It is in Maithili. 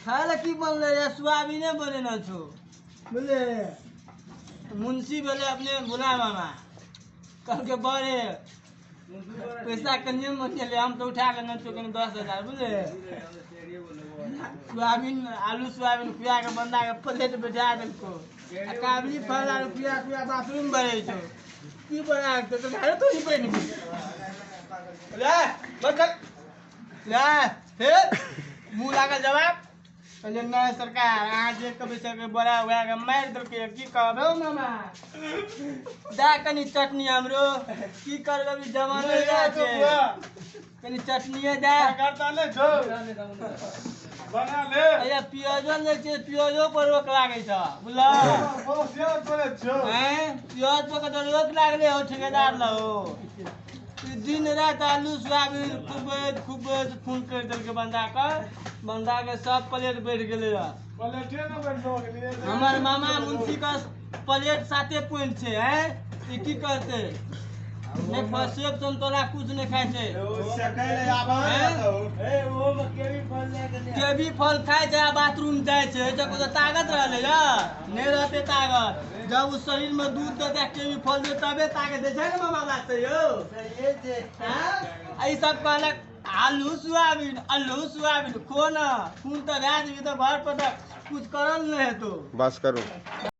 खाय लए की बनलै रे? सोयाबीने बनेने छौ, बुझले? मुंशी भेलै अपने भुला मामा, कहलकै बड़े पैसा कनिए मनिए, हम तऽ उठा लेने छियौ कनि 10,000, बुझले? सोयाबीन, आलू सोयाबीन खुआ के बंदा के प्लेट बैठा देलको आ काबली फल आलू खुआ खुआ बाथरूम भरै छौ। की बना के तो घरे तो नहीं बनि ले, बंद कर ले। फेर मुँह लागल जवाब, कहलियै नहि सरकार, अहाँ जे कहबै से बड़ा उएह के मारि देलकै। की कहब हौ मामा, दए कनि चटनी हमरो। की करबै, अभी जमाना इएह छै, कनि चटनिए दए। करता नहि छौ, बना ले। अया प्याजो नहि छै, प्याजो पर रोक लागै छ, बुझल? हैं, प्याज पर तऽ रोक लागलै हौ ठेकेदार लग हौ। ई दिन राति आलू सोयाबीन खुबैत खुबैत खून करि देलकै बंदा के, बंदा के सब प्लेट बढ़ि गेलै रहए। हमर मामा मुंशी के प्लेट 7 पॉइंट छै। हैं, ई की करतै? नहि सेब संतोला कुछ नहि खाइ छै। केवी फल खाइ छै आ बाथरूम जाइ छै। एहिसँ कोनो ताकत रहलै या नहि रहतै ताकत? जब ओ शरीर में दूध देतै, केवी फल देतै, तबे ताकत दै छै ने मामा। बात सही हो? हाँ? आ ई सब कहलक आलू सोयाबीन, आलू सोयाबीन खो न, खून तऽ भए जेबही, तऽ घर पर तऽ कुछ करल नहि हेतौ। बस करू।